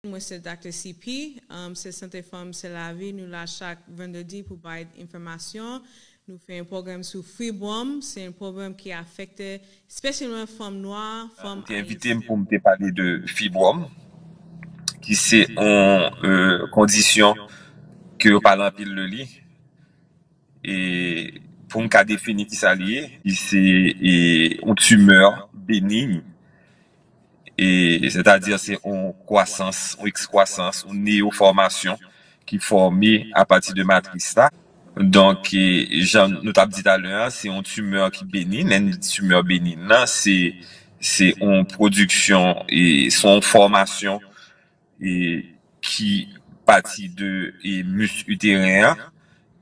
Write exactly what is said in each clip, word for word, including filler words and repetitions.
Mwen se Doktè C P, um, se Sante Fanm, se Lavi. Nou la chak vandredi pou bay enfòmasyon. Nou fè yon pwogram sou fibwòm. Se yon pwogram ki afekte espesyalman fanm nwa, fanm ayisyen. Te envite m pou m te pale de fibwòm, ki se yon euh, kondisyon ke yo pale anpil de li. E pou m ka defini ki sa li ye, li se e, yon timè beniy. E sètadi se yon kwasans, yon ekskwasans, yon neyofòmasyon ki fòme apati de matris la. Donk, e, jan nou t ap di talè a, se yon timè ki beniy. Lè n di timè beniy nan, se se yon pwodiksyon, e se yon fòmasyon e, ki pati de e, mis iteren an,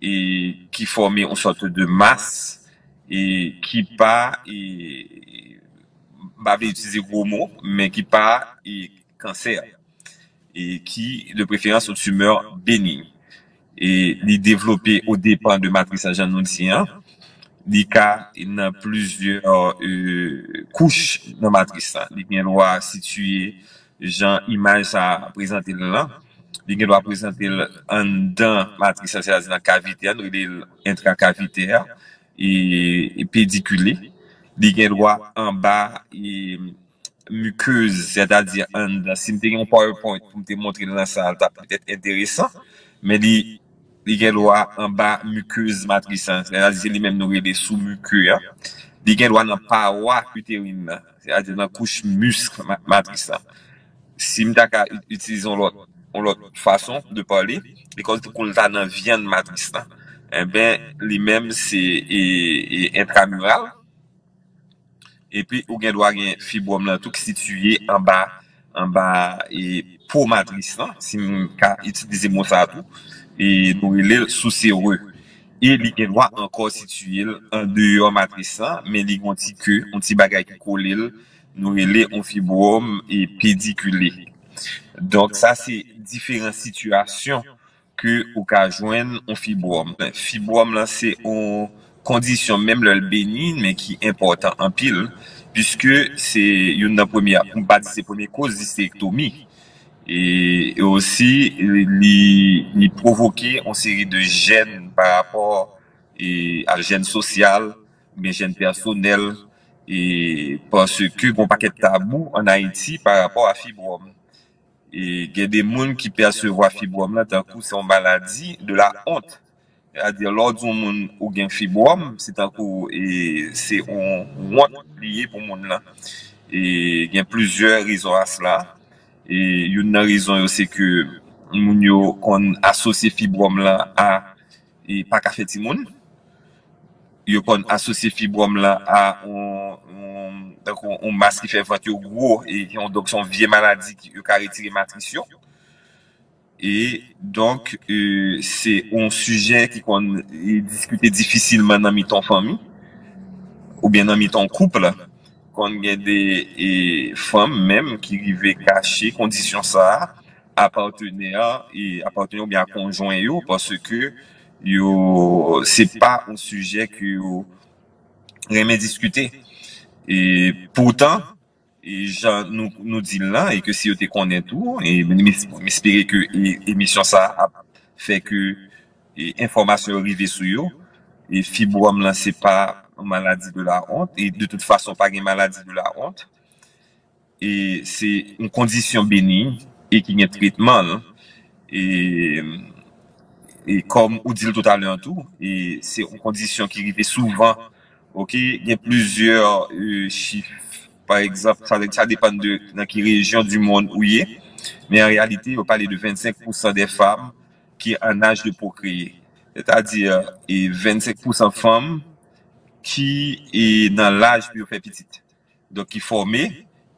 e ki fòme yon sòt de mas, e ki pa, e, m pa vle itilize gwo mo, men ki pa e, kansè, e ki de preferans yon timè beniy. E li devlope o depan de matris la, jan nou di an. Li ka nan plizyè e, kouch nan matris la. Li gen dwa sitiye jan imaj sa a prezante l lan. Li gen dwa prezante l anndan matris la, sètadi nan kavite a, nou rele l entrakavitè, e, e pedikile. Li gen dwa anba e, mikez, sètadi anndan. Si m te gen yon PowerPoint pou m te montre l nan sa a, l t ap petèt enteresan, men li, li gen dwa anba mikez matris lan, sètadi se li menm nou rele sou mike a. Li gen dwa nan pawa iterin nan, sètadi nan kouch misk ma- matris lan. Si m ta ka i- itilize yon lòt, yon lòt fason de pale, li kòm si kou l ta nan vyann matris lan. Enben, li menm se e, e, entramiral. Epi ou gen dwa gen fibwòm lan tou ki sitiye anba, anba e, po matris lan, si m ka itilize mo sa a tou, e nou rele l sou sere. E li gen dwa ankò sitiye l andeyò matris lan, men li gen yon ti ke, yon ti bagay ki kole l, nou rele yon fibwòm e pedikile. Donk, sa se diferan sitiyasyon ke ou ka jwenn yon fibwòm. Fibwòm lan se yon kondisyon, menm lè l beniy, men ki enpòtan anpil, piske se youn nan premye, pou m pa di se premye koz isterektomi. E, e osi, li, li pwovoke yon seri de jèn pa rapò e, a jèn sosyal, oubyen jèn pèsonèl, e, paske gen yon pakèt tabou ann Ayiti pa rapò a fibwòm. E gen de moun ki pèsevwa fibwòm lan tankou se yon maladi de la ont. Sètadi, lè w di yon moun ou gen fibwòm, se tankou e, se yon wont li ye pou moun lan. E gen plizyè rezon a sela. E youn nan rezon yo, se ke moun yo konn asosye fibwòm lan a e, pa ka fè timoun. Yo konn asosye fibwòm lan a yon, yon, tankou yon mas ki fè vant yo gwo, e yon, donk, se yon vye maladi ki yo ka retire matris yo. E donk, e, se yon sijè ki konn e, diskite difisilman nan mitan fanmi, oubyen nan mitan koup. Konn gen de e, fanm menm ki rive kache kondisyon sa a a patnè, e, a patnè oubyen a konjwen yo, paske yo, se pa yon sijè ke yo renmen diskite. E poutan, e jan nou, nou di l lan, e ke si yo te konnen tou, e m, m espere ke e, emisyon sa a ap fè ke e, enfòmasyon yo rive sou yo, e fibwòm lan se pa yon maladi de la ont, e de tout fason pa gen maladi de la ont. E se yon kondisyon beniy e ki gen tretman l. E, e kòm ou di l toutalè an tou, e se yon kondisyon ki rive souvan. Oke, gen plizyè e, chif. Pa egzanp, sa, sa depann de nan ki rejyon di mond ou ye. Men an reyalite, yo pale de vennsenk pousan de fanm ki an aj de pwokreye. Sètadi, e vennsenk pousan fanm ki e, nan laj pou yo fè pitit. Donk, ki fòme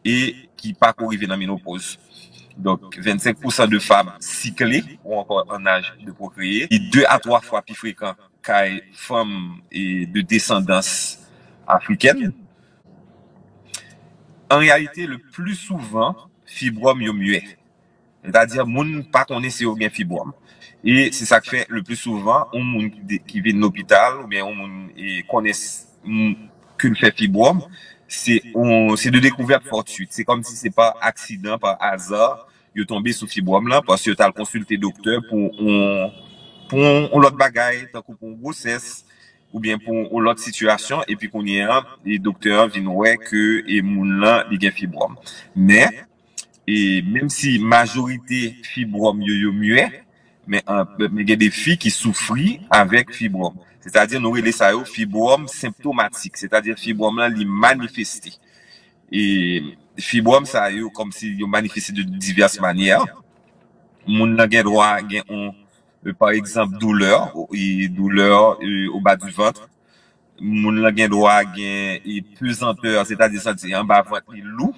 e ki pako rive nan menopoz. Donk, vennsenk pousan de fanm sikle ou ankò an aj de pwokreye. Li de a twa fwa pi frekan kay fanm e, de desandans afrikèn. An reyalite, le pli souvan, fibwòm yo myè. Sètadi, moun pa konnen si yo gen fibwòm. E se sa k fè, le pli souvan, yon moun ki de, ki vin lopital, oubyen yon moun e, konnen s, m, ke l fè fibwòm, se yon, se de dekouvèt fòtuit. Se kòmsi se pa aksidan, pa aza, yo tonbe sou fibwòm lan, paske yo t al konsilte doktè pou yon, pou yon lòt bagay, tankou pou yon gwosès, oubyen pou yon lòt sitiyasyon, epi kounye a, e doktè an vin wè ke e moun lan, li gen fibwòm. Men, e menm si majorite fibwòm yo, yo mye, men, an, men gen de fi ki soufri avèk fibwòm. Sètadi, nou rele sa yo fibwòm senptomatik. Sètadi, fibwòm lan, li manifeste. E fibwòm sa yo, kòmsi yo manifeste de divès manyè. Moun nan gen dwa gen yon, e, pa egzanp, doulè, e, doulè, e, o ba di vant. Moun nan gen dwa gen, e, pezantè, sètadi santi anba vant li lou.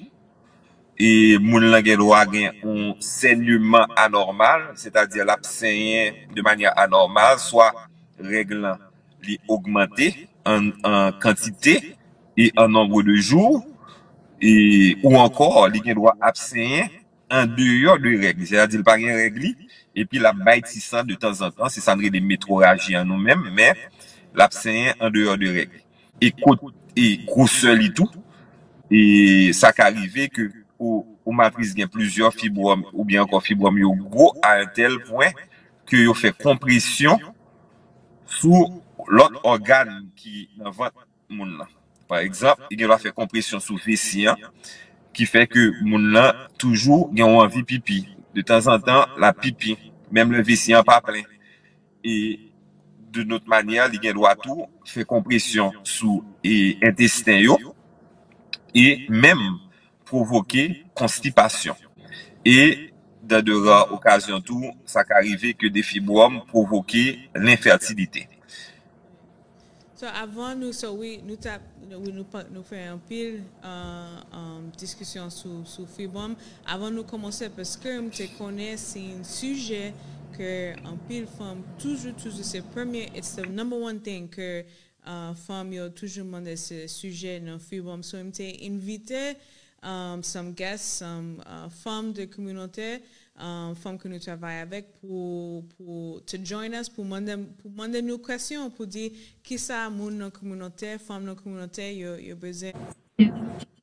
E moun nan gen dwa gen yon sènyeman anòmal, sètadi l ap senyen de manyè anòmal, swa règ lan li ogmante an, an kantite e an nonb de jou, e, ou ankò li gen dwa ap senyen andeyò de règ li, sètadi l pa gen règ li, epi l ap bay ti san de tanzantan, se sa n rele metroraji an nou menm, men l ap senyen andeyò de règ li. E kot, e gwosè li tou, e sa ka rive ke ou, ou matris gen plizyè fibwòm, oubyen ankò fibwòm yo gwo a yon tèl pwen ke yo fè konpresyon sou lòt ògàn ki nan vant moun nan. Pa egzanp, li gen dwa fè konpresyon sou vesi an, ki fè ke moun nan toujou gen yon anvi pipi. De tanzantan, l ap pipi, menm lè vesi an pa plen. E de nòt manyè, li gen dwa tou fè konpresyon sou, e, entesten yo, e menm pwovoke konstipasyon. E, dans de rares occasions tou, sa ka rive ke de fibwòm pwovoke lenfètilite. So, avan nou, so, wi, nou tap, wi, nou, pa- nou fè anpil uh, um, diskisyon sou, sou fibwòm. Avan nou kòmanse, paske m te konnen se yon sijè ke anpil fanm toujou, toujou, se premye, it's the number one thing ke uh, fanm yo toujou mande se sijè nan fibwòm. So, m te envite um, some guests, some uh, fanm de kominote, um, fanm ke nou travay avèk pou, pou to join us, pou mande, pou mande nou kesyon, pou di kisa moun nan kominote, fanm nan kominote yo, yo bezwen.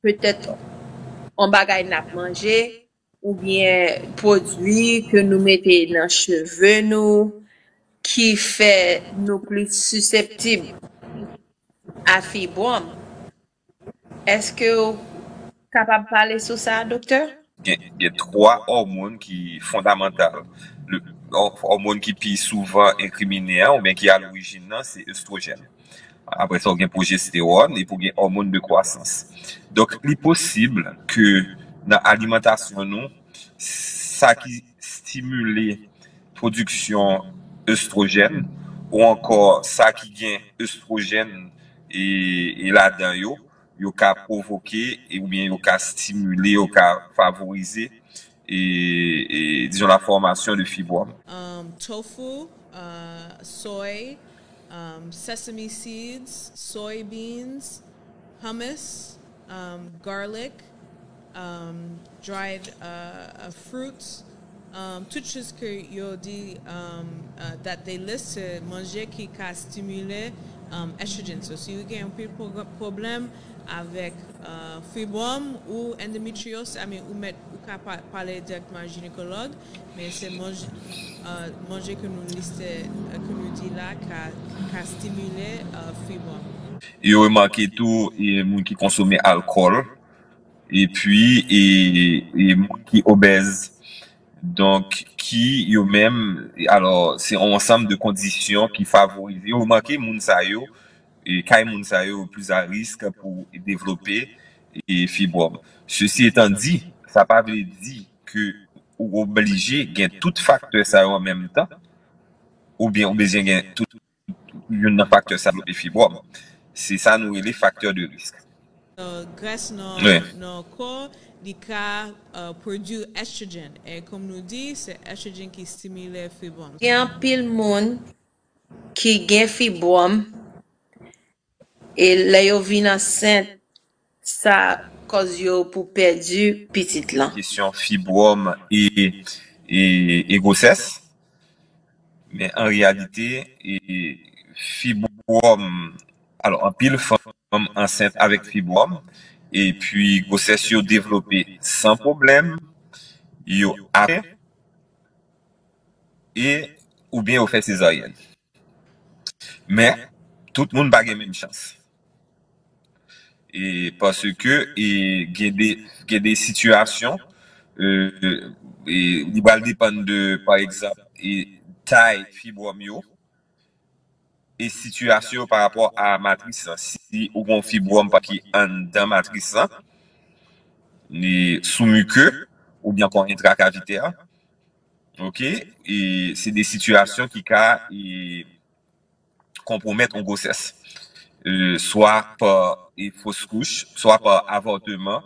Petèt yon bagay n ap manje oubyen pwodui ke nou mete nan cheve nou ki fè nou plis siseptib a fibwòm. Èske w kapab pale sou sa, doktè? Gen, gen twa òmòn ki fondamantal. Le, òmòn ki pi souvan enkrimine an, oubyen ki alorijin nan, se estwojèn. Apre sa, w gen pwojestewòn, epi w gen òmòn de kwasans. Donk, li posib ke nan alimantasyon nou, sa ki stimile pwodiksyon estwojèn, ou ankò sa ki gen estwojèn e, e ladan yo, yo ka pwovoke e, oubyen yo ka stimile, yo ka favorize e, e, dizon, la fòmasyon de fibwòm. Um, tofu, uh, soy, um, sesame seeds, soybeans, hummus, um, garlic, um, dried uh, uh, fruits, um, tout choz ke yo di um, uh, that they list se manje ki ka stimile um, estrogen. So, si ou gen anpil pwoblèm avèk uh, fibwòm ou endometriosis, I mean, ou mèt ou ka pale dirèkteman a jinekològ, men se manje, uh, manje ke nou liste, uh, ke nou di la ka, ka stimile uh, fibwòm. Yo remake tou e, moun ki konsome alkòl, epi e, e moun ki obèz. Donk, ki yo menm, alò, se yon ansanm de kondisyon ki favorize. Yo remake moun sa yo, e, kay moun sa yo plis a risk pou devlope e, fibwòm. Sesi etan di, sa pa vle di ke ou oblije gen tout faktè sa yo an menm tan, oubyen ou bezwen gen tout youn nan faktè sa yo e fibwòm. Se sa nou rele faktè de risk. Grès nan kò, li ka pwodui estrogen. E kòm nou di, se estrogen ki stimile fibwòm. Gen anpil moun ki gen fibwòm e lè yo vin ansent, sa kòz yo pou pèdi pitit lan. Kesyon fibwòm e, e, e gwosès. Men an reyalite, e, fibwòm, alò, anpil fanm ansent avèk fibwòm, epi gwosès yo devlope san pwoblèm, yo apre, e oubyen yo fè sezaryèn. Men, tout moun pa gen menm chans. E paske e gen de, gen de sitiyasyon, e, e, li pral depann de, pa egzanp, e tay fibwòm yo, e sitiyasyon yo pa rapò a matris lan. Si ou gen fibwòm ki anndan matris lan, li sou mike, oubyen ankò entrakavitè, oke, e se de sitiyasyon ki ka e, konpwomèt yon gwosès, e, swa pa e, fos kouch, swa pa avòtman,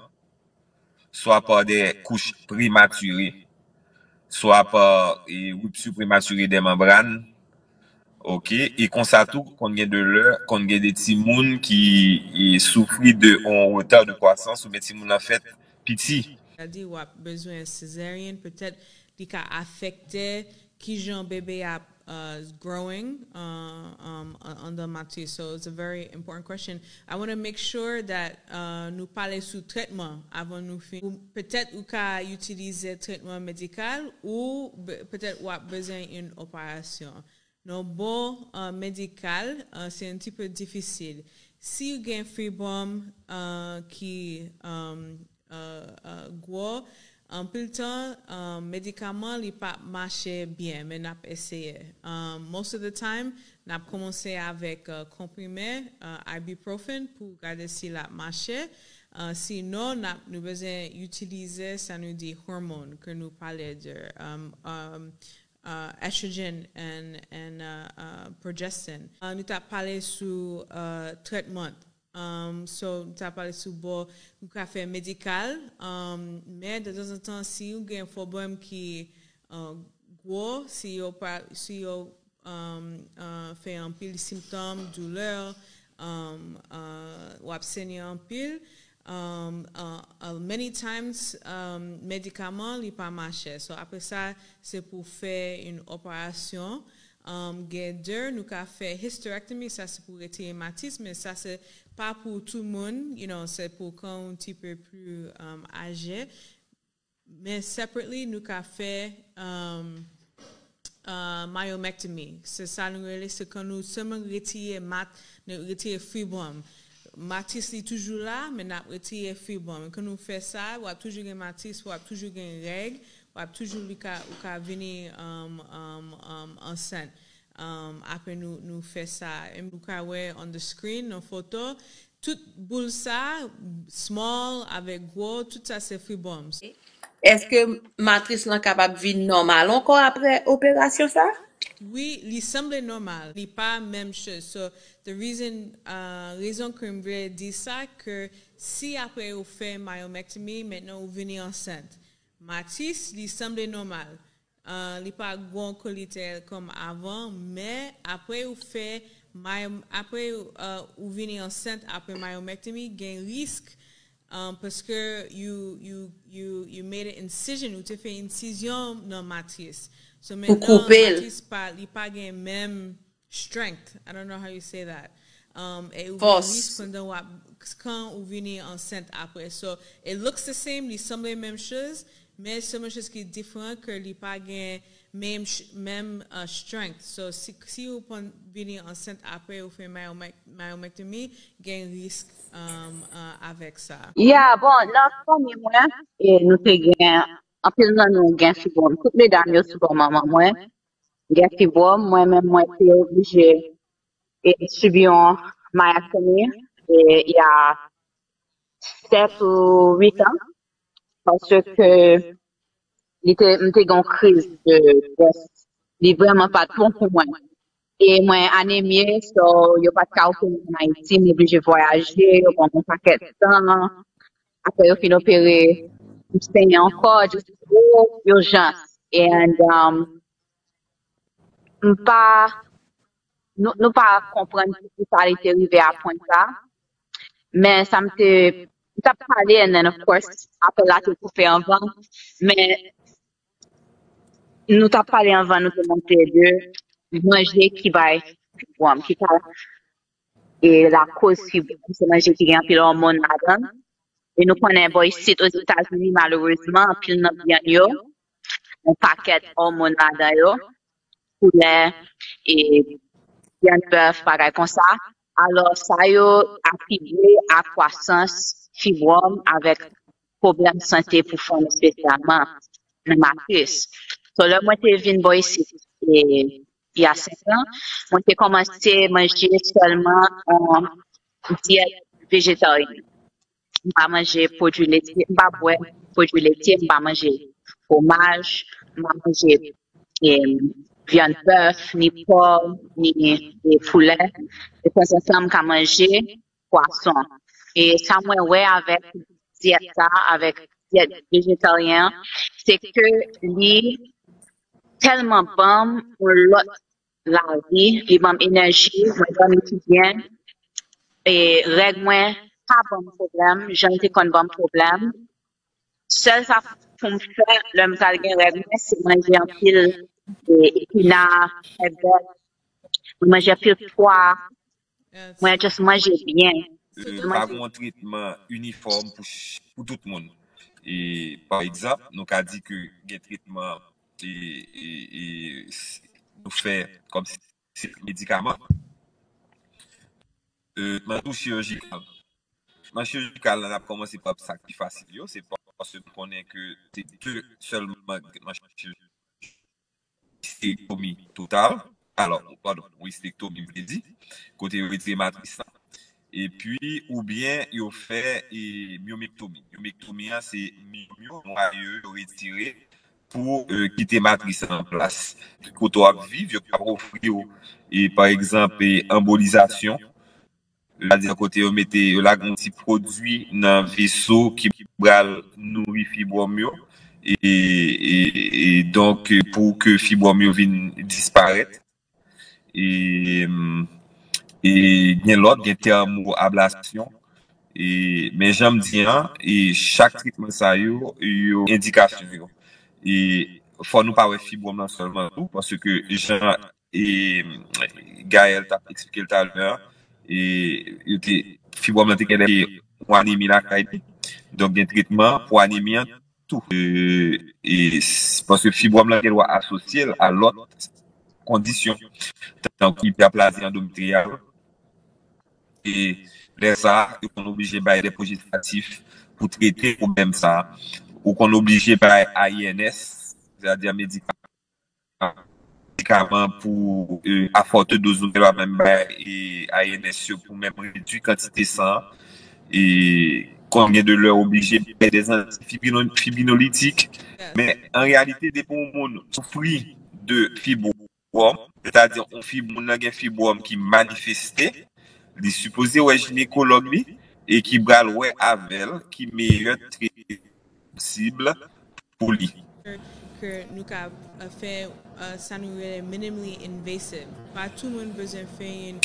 swa pa de kouch prematire, swa pa e, ripti prematire de manbràn. Oke, e konsa tou, konn gen de lè, konn gen de timoun ki e, soufri de yon reta de kwasans oubyen timoun nan fèt piti. Sa di w ap bezwen cesarean, petèt li ka afekte kijan bebe a uh, growing uh, um, uh, on the matris. So it's a very important question. I want to make sure that uh, nou pale sou tretman avan nou fin. Ou- Petèt ou ka itilize tretman medikal ou be- petèt w ap bezwen yon operasyon. Non, bon uh, medikal uh, se yon ti pe difisil. Si w gen fibwòm uh, ki um, uh, uh, gwo, anpil tan uh, medikaman li pa mache byen, men n ap eseye. Um, most of the time, n ap kòmanse avèk uh, konprime, uh, ibuprofen, pou gade si l ap mache. Uh, sinon, n ap, nou bezwen itilize sa nou di hormone ke nou pale de um, um, uh, estrogen and, and uh, uh, progestin. Uh, nou t ap pale sou uh, tretman. Um, so, nou t ap pale sou bò, nou ka fè medikal. Um, men, de tanzantan, si ou gen pwoblèm ki uh, gwo, si yo, pa, si yo um, uh, fè anpil sentòm, doulè, um, uh, w ap senyen anpil, um, uh, uh, many times, um, medikaman li pa mache. So, apre sa, se pou fè yon operasyon. Um, gen de, nou ka fè hysterectomy, sa se pou retire matris, men sa se pa pou tout moun, you know, se pou kan ou ti pe pli um, aje. Men separately, nou ka fè um, uh, myomectomy. Se sa nou rele, se kan nou sèlman retire mat, nou retire fibwòm. Matris li toujou la, men n ap retire fibwòm. Kan nou fè sa, w ap toujou gen matris, w ap toujou gen règ, w ap toujou li ka, ou ka vini um, um, um, ansent. Um, apre nou, nou fè sa. E nou ka wè on the screen, nan foto, tout boul sa, small avèk gwo, tout sa se fibwòm. Èske matris lan kapab vin nòmal ankò apre operasyon sa? Wi, li sanble nòmal. Li pa menm choz. So, the reason, uh, rezon ke m vle di sa, ke si apre ou fè myomectomy, mentnan ou vini ansent. Matris, li sanble nòmal. Uh, li pa gwo kolite kòm avan, men apre ou fè may- apre uh, ou vini ansent apre myomectomy, gen risk um, paske you, you, you, you made an incision, ou te fè ensizyon nan matris. So, mentnan matris pa, li pa gen menm strength. I don't know how you say that. Um, e ou gen risk pandan w ap, kan ou vini ansent apre. So, it looks the same, li sanble menm choz, men sèlman choz ki diferan ke li pa gen menm, menm uh, strength. So, si, si ou pran vini ansent apre ou fè myomectomy, gen risk um, uh, avèk sa. Yeah, bon, nan fanmi mwen, e nou te gen, anpil nan nou gen fibwòm. Tout medam yo sou bò manman mwen gen fibwòm, mwen menm mwen te oblije e, sibi yon myectomy e, il y a sept ou huit ans, paske li te, m te gen yon kriz de gwòs. Li vrèman pa t bon pou mwen. E mwen anemye, so yo pa t ka opere m ann Ayiti, m oblije vwayaje, yo ban m yon pakèt tan. Apre yo fin opere, m senyen ankò, just gwo ijans. And um, m pa, nou, nou pa konprann poukisa li te rive a pwen sa. Men sa m te, m t ap pale, and then of course, apèl la te koupe anvan. Men nou t ap pale anvan, nou te montre de manje ki bay fibwòm, ki ka e lakoz fibwòm, se manje ki gen anpil òmòn ladan l. E nou konnen bò isit Ozetazini, malerezman, anpil nan vyann yo, yon pakèt òmòn ladan yo, koulè, e, vyann bèf, bagay konsa. Alò, sa yo atribye a kwasans fibwòm avèk pwoblèm sante pou fanm, espesyalman nan matris. So, lè mwen te vin bò isit, e, il y a cinq ans, mwen te kòmanse manje sèlman, um, dyèt vejetaryen. M pa manje pwodui letye, m pa bwè pwodui letye, m pa manje fwomaj, m pa manje, em, vyann bèf, ni pò, ni, e, poulè. Detanzantan, m ka manje pwason. E sa mwen wè avèk dyèt sa, avèk dyèt vejetaryen an, se ke li tèlman ban m yon lòt lavi, li ban m enèji, mwen dòmi pi byen, e règ mwen pa ban m pwoblèm, jan l te konn ban m pwoblèm. Sèl sa pou m fè lè m pral gen règ mwen, se manje anpil, e, epina, fèy vèt, manje anpil pwa, mwen just manje byen. Euh, pa gen yon tretman inifòm pou, ch- pou tout moun. E, pa egzanp, nou ka di ke gen tretman e, e, e, s- nou fè kòm si se medikaman. Euh, tretman tou chirijikal. Tretman chirijikal la, n ap kòmanse pa sa ki fasil yo. Se pa paske nou konnen ke se de sèlman tretman chirijikal. Istektomi total. Alò, padon, wi, istektomi, m te di, kote yo retire matris lan. Epi, oubyen yo fè e, myomektomi. Myomektomi an, se myom yo, nwayo yo retire pou e, kite matris lan an plas. Kote w ap viv, yo ka ofri w, e, pa egzanp, e, anbolizasyon. Sètadi kote yo mete, yo lage yon ti pwodui nan veso ki pral nouri fibwòm yo. E, e, e donk, pou ke fibwòm yo vin disparèt. E, e gen lòt, gen tèmoablasyon. E, men jan m di an, e chak tretman sa yo, yo endikasyon yo. E fò nou pa wè fibwòm lan sèlman tou, paske jan e Gaël t ap eksplike l talè a, e yo te, fibwòm lan te genlè yon anemi lakay li. Donk, gen tretman pou anemi an tou. E, e, s- paske fibwòm lan gen dwa asosye l a lòt kondisyon, tankou iperplazi andometriyal. E lè sa a, yo konn oblije bay de pwojestatif pou trete pwoblèm sa a. Ou konn oblije bay A I N S, sètadi medikaman medikaman pou e, a fòte doz, nou gen dwa menm bay e, A I N S yo pou menm redui kantite san an. E konn gen de lè oblije bay de antifibrinolitik. Men an reyalite, depi yon moun soufri de fibwòm, sètadi yon fib, moun nan gen fibwòm ki manifeste, li sipoze wè jinekològ li e ki pral wè avè l ki meyè tretman posib pou li. Ke nou ka uh, fè uh, sa nou rele minimally invasive. Pa tout moun bezwen fè yon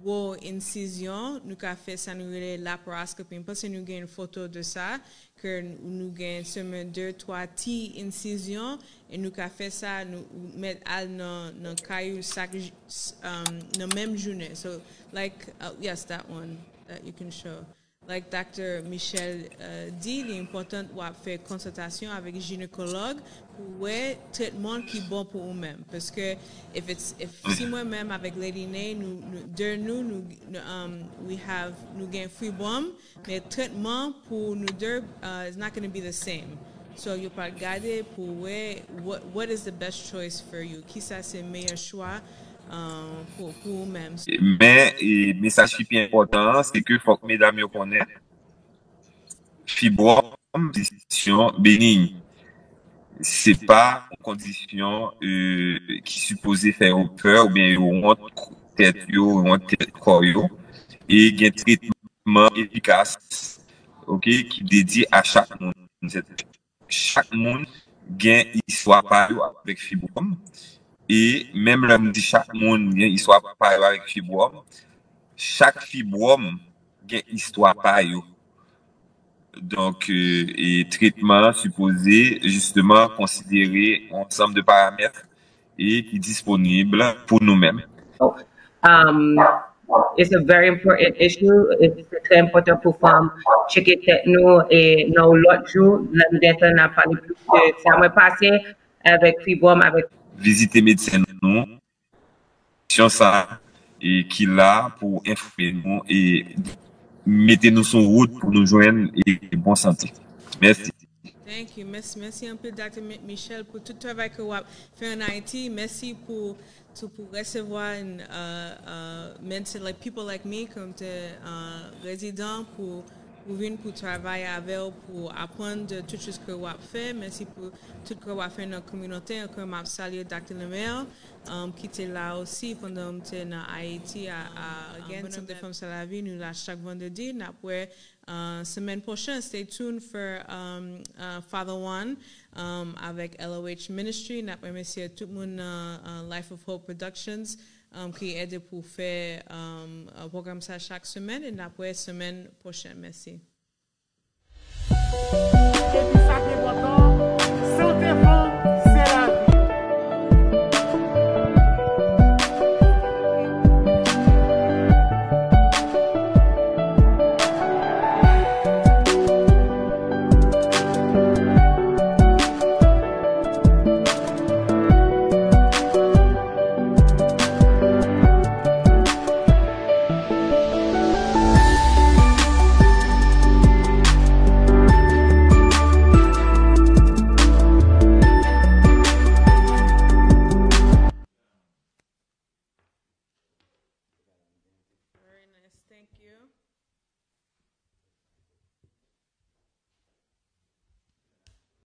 gwo ensizyon, nou ka fè sa nou rele laparoscopy. M panse nou gen yon foto de sa, ke nou gen sèlman de twa ti ensizyon e nou ka fè sa, nou mèt al nan, nan kay ou sak um, nan menm jounen. So, like, uh, yes, that one that you can show. Like Doctor Michel uh, di, li enpòtan w ap fè konsiltasyon avèk jinekològ pou wè tretman ki bon pou ou menm. Paske if it's, if, si mwen menm avèk Lady Nay, nou, nou, de nou, nou, nou, um, we have, nou gen fibwòm, men tretman pou nou de uh, is not going to be the same. So yo pral gade pou wè what, what is the best choice for you. Kisa se meyè chwa uh, pou, pou ou menm. Men e, mesaj ki pi enpòtan an, se ke fòk medam yo konnen fibwòm se yon kondisyon beniy. Se pa yon kondisyon e, ki sipoze fè yo pè oubyen yo wont tèt yo, wont tèt kò yo. E gen tretman efikas, oke, ki dedye a chak moun. Chak moun gen istwa pa yo avèk fibwòm. E menm lè m di chak moun gen istwa pa yo avèk fibwòm, chak fibwòm gen istwa pa yo. Donk, e tretman an sipoze jisteman konsidere yon ansanm de paramèt e ki disponib pou nou menm. Um, it's a very important issue. Se trè enpòtan pou fanm tcheke tèt nou e nan yon lòt jou, lè nou gentan n ap pale plis de sa. Mwen pase avèk fibwòm, avèk vizite medsen nou, syon sa e ki la pou enfòme nou e mete nou sou wout pou nou jwenn e bon sante. Mèsi. Thank you. Mèsi, mèsi anpil, Doktè Michel, pou tout travay ke w ap fè an Ayiti. Mèsi pou tou pou resevwa uh, uh, medsen like people like me kòm te uh, rezidan pou pou vin pou travay avè w pou aprann de tout choz ke w ap fè. Mèsi pou tout ke w ap fè nan kominote an. Ke m ap salye Doktè Lemaire um, ki te la osi pandan m te nan Ayiti a, a again Sante Fanm Salavi. Nou la chak vandredi. N ap wè uh, semèn pwochen. Stay tuned for um, uh, Father Juan um, avèk L O H Ministry. N ap remèsye tout moun nan uh, Life of Hope Productions um, ki ede pou fè um, uh, pwogram sa chak semèn. E n ap wè semèn pwochen. Mèsi. Epi sa k enpòtan, Sante Fanm